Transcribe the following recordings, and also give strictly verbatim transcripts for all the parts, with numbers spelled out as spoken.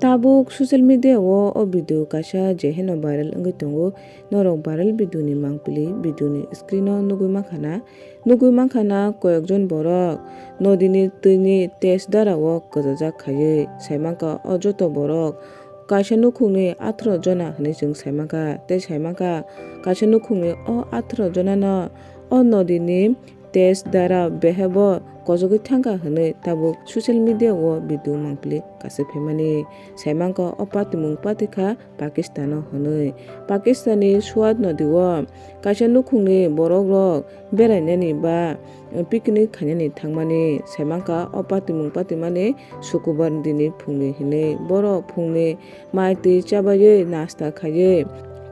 Tabuk social media o o video kaisa je heno viral wngwi tongo. Norok viral video ni mangpili video ni screen o nugwi mankha na. Nugwi mankha na koyek jon borok nodi ni twi ni test dara o kwchajak khaiwi. Saimankha o joto borok kaisa nukhung ni atharo jona hinwi chwng saimankha. Tei saimankha kaisa nukhung ni o atharo jona no o nodi ni test dara behebo kochogwi thangkha hinwi tabuk social media o video mangpili kasui phaimani. Saimankha o patimung patikha Pakistan o hinwi. Pakistan ni Swat nodi o kaisa nukhung ni borok rok berainani ba picnic khainani thangmani. Saimankha o patimung patimani Sukubar dini phungni hinwi. Borok phungni mai twi chabaiwi nasta khaiwi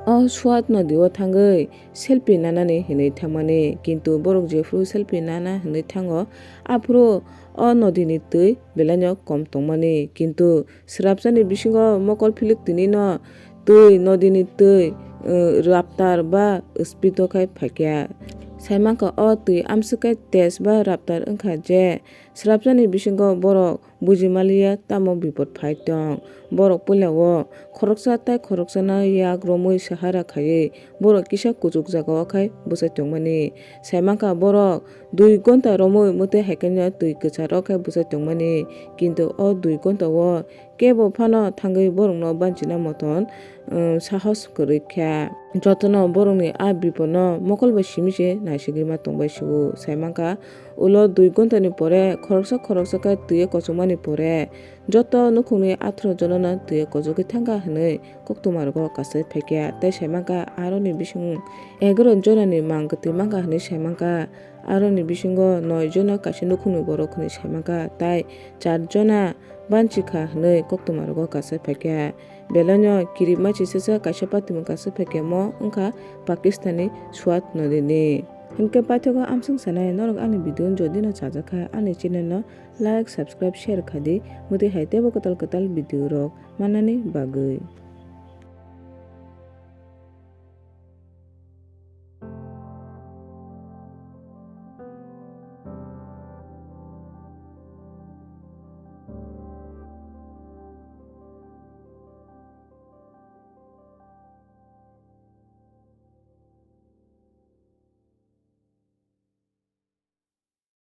o Swat nodi o thangwi selfie nanani hinwi thangmani, kintu borok jephru selfie nana hinwi thango, aphuru o nodini twi belaino kom tongmani, kintu swrapsani bisingo mokol philik tinino twi nodini twi, uh, raptar ba speed o khai phaikha. Saimankha o twi amswk khai test ba raptar wngkha je swrapsani bisingo borok buji maliya tamo bipot phai tong. Borok puila o khoroksa tai khoroksano yak romwi sahara khaiwi borok kisa kuchuk jaga o khai bwsai tongmani. Saimankha borok dui gonta romwi mwtwi hai khe twi kwcharo khai bwsai tongmani, kintu o dui gonta o kebo phano thangwi borokno banchina moton, um, sahos kwrwi kha. Jotono borokni a bipono mokol bai simi se naisigwi ma tongbai sio. Saimankha ulo dui gonta ni pore khoroksa khoroksa khe twi kochokmani pore joto nukhungni atharo jonano twi kochogwi thangkha hinwi koktwma rogo kasui phaikha. Tei saimankha aroni bising egaroh jonani mang kwtwi mankha hinwi saimankha. Aroni bisingo noi jona kaisa nukhungni borok hinwi saimankha, tai char jona banchikha hinwi koktwma rogo kasui phaikha. Belaino kirima chisisa kaisa patimung kasui phaikha, mo wngkha Pakistan ni Swat nodini. Hinkhe paithago amswng sanai norok ani video jodi no chajakha ani channel no like, subscribe, share khadi, mwtwi hai teibo kwtal kwtal video rok manani bagwi.